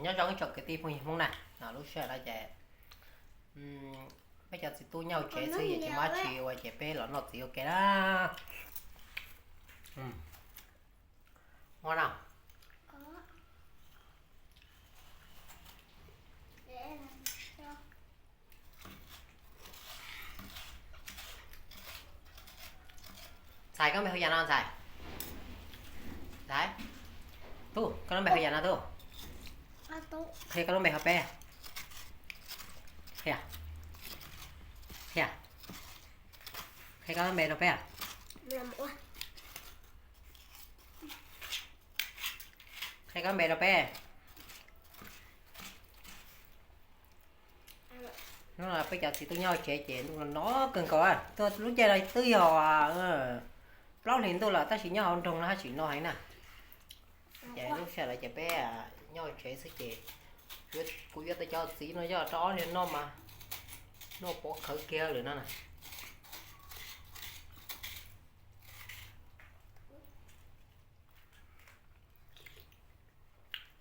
Nyob zoo ib tsoom kwv tij phooj ywg Hmoob na, no lub sij hawm no ces peb cov txiv tub nyob hauv tsev xwb ces tsis muaj dab tsi ua ces peb los noj txiv ua ke na. Noj no. Ntxhais, koj npe hu yam no ntxhais? Ntxhais, tub, koj lub npe hu yam no tub? Qhia koj lub npe rau peb. Qhia, qhia, qhia koj lub npe rau peb. Qhia koj lub npe rau peb. Hnub no peb cov txiv tub nyob tsev ces ntuj no no kawg nkaus. Tuaj lub caij no twb yog plaub hlis ntuj lawm tab sis nyob hauv nroog no haj tseem no heev na. Ces lub sij hawm no ces peb nyob tsev xwb ces kuv yuav tau cov txiv no coj rau ob niag noj mas noj pov khawv kiag lawm no na.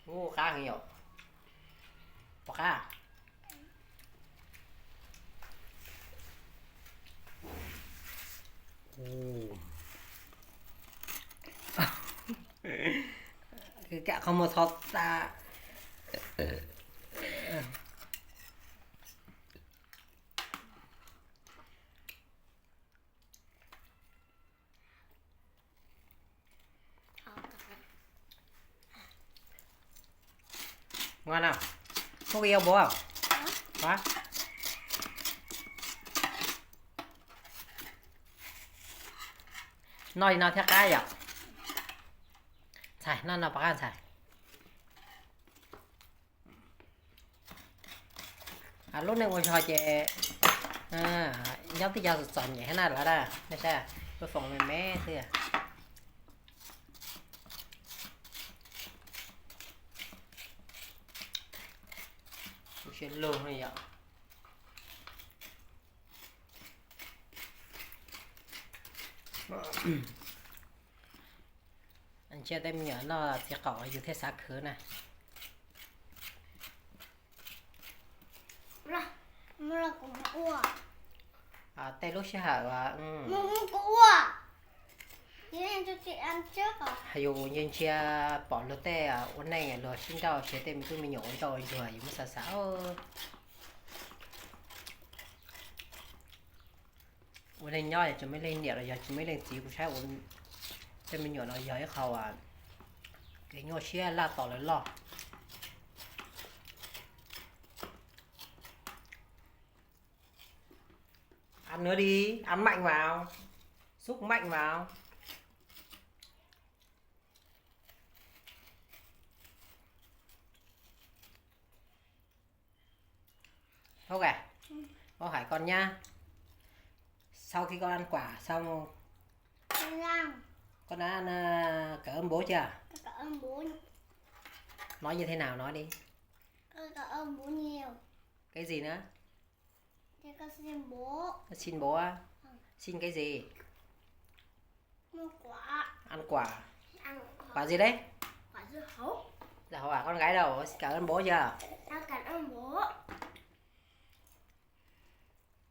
Ub, qab heev yom. Pom qab. Kam qhov muag txho tas. Ngon no, muab koj ib ob npaum. Noj li no thiaj qab yom. Ntxhais, noj no pom qab ntxhais. Lub neej ua zog ces nyob twb yog txom nyem thiab na lawm, nej saib, lub foom me me xwb. Siab lug yom. Ntsia tej me nyuam noj txiv qaub yus thiaj xav khwv na. Tej lub sij hawm yus ntsia pom luag tej ua neej luag sib nrauj, tej me tub me nyuam ua nrauj ua ntsuag yus muab xav xav. Ua neej nyob tsis muaj leej niam los yog tsis muaj leej txiv, kuv saib tej me nyuam no yog ib qho kev nyuaj siab laj tom lawv loj. Ăn nữa đi, ăn mạnh vào, xúc mạnh vào. Ok, bác Hải con nhá. Sau khi con ăn quả xong, con đã ăn, ờ, cảm ơn bố chưa? Cảm ơn bố. Nói như thế nào, nói đi. Con cảm ơn bố nhiều. Cái gì nữa? Thì con xin bố. Con xin bố á? Ừ. Xin cái gì? Mua quả. Ăn quả. Ăn quả. Quả gì đấy? Quả dưa hấu. Dưa hấu à? Con gái đâu? Cảm ơn bố chưa? Con cảm ơn bố.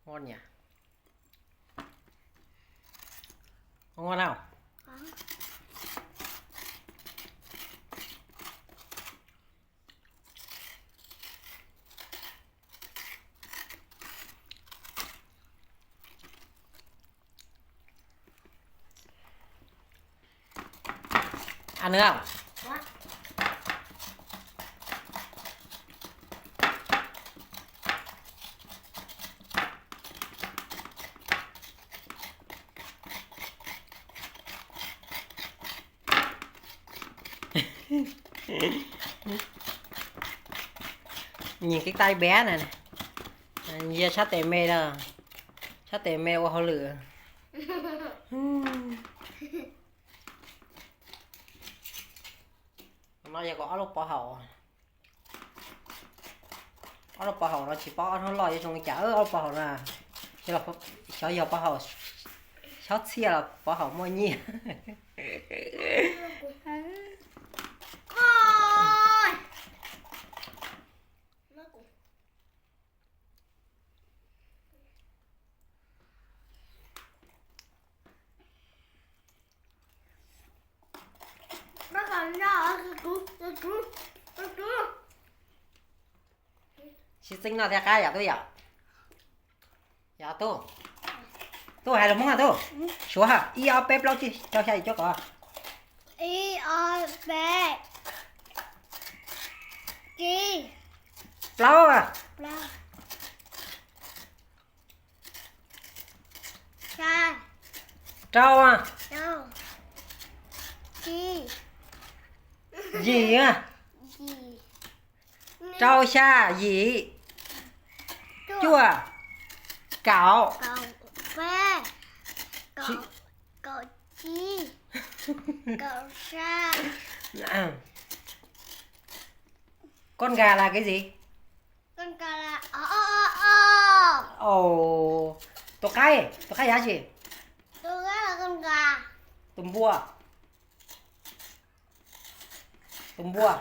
Ngon nhỉ? Ngon không? Có. Ăn nữa không? Nhìn cái tay bé này này. Giờ sắp tệ mê rồi. Sắp tệ mê ua hauj lwm. No yog kom ob lub pov haum. Ob lub pov haum no tsis paub ob hnub loj yuav zoo li cas. Ob lub pov haum no xyov yog pov haum xyob txhiaj los pov haum muaj nyiaj. Sib txeeb noj thiab qab yom tub yom. Yog tub, tub hais lus Hmoob tub. Suav, ib ob peb plaub tsib rau xya yim cuaj kaum. Ib ob peb tsib plaub, rau, tsib, yim, rau xya yim cuaj kaum. Con gà là cái gì? Ồ, tus qaib, tus qaib yog dab tsi? Tus npua. Tus npua.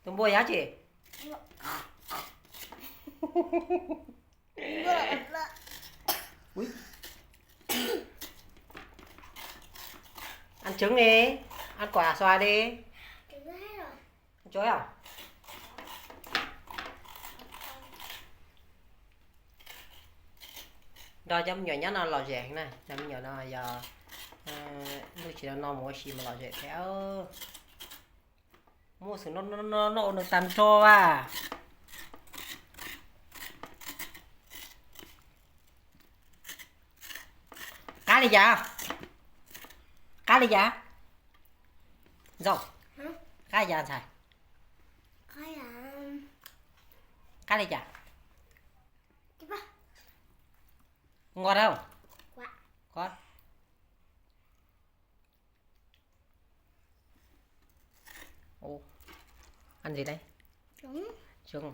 Tus npua yog dab tsi? Ăn trứng đi, ăn quả xoài đi. Ăn chuối à? Nrog cov me nyuam nyob no lom zem heev na, cov me nyuam no yog lub tsis no no mus ua si mas lom zem thiab. Muaj xwm no no no ua nws tag nrho a. Qab li cas? Qab li cas? Ntxauj, qab li cas ntxhais? Qab li cas? Ngon tau. Ăn gì đấy? Trứng.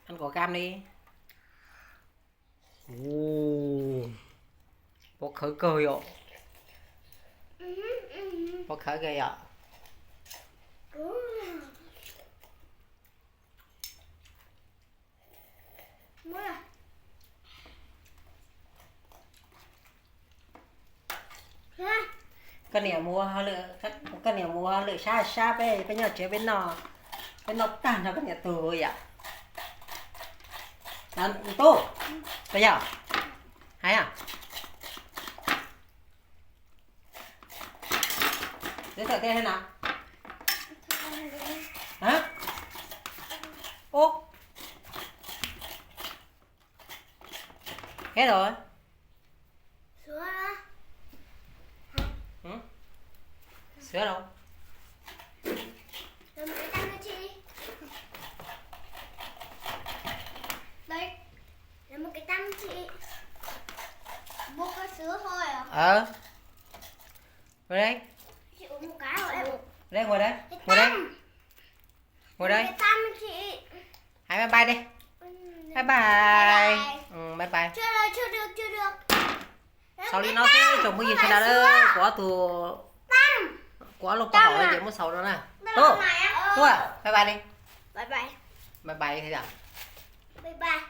Ăn quả cam đi. Ồ, pov khawv kawg yom. Pov khawv kawg yom. Koj niam mus, koj niam mus ua hauj lwm sab sab, peb peb nyob tsev peb noj, peb noj tag nrho koj niam tus yom. Tub, koj yog, hais, giới thiệu tên thế nào? Hả? Ủa? Hết rồi. Sửa đâu? Đây, là một cái tăm chị. Mua có sứa thôi à? Ờ. Ngồi đây. Chị uống một cái rồi em. Đây, ngồi đây. Cái ngồi đây. Tăm. Ngồi đây. Cái tăm chị. Hãy bye bye đi. Ừ, bye bye. Bye bye. Ừ, bye bye. Chưa rồi, chưa được, chưa được. Xaus li no xwb tsoom phooj ywg sawv daws, kuv ob tug, kuv ob lub pov haum ces muab xaus no na. Tub, tub, bye bye li. Bye bye. Bye bye li thiab. Bye bye.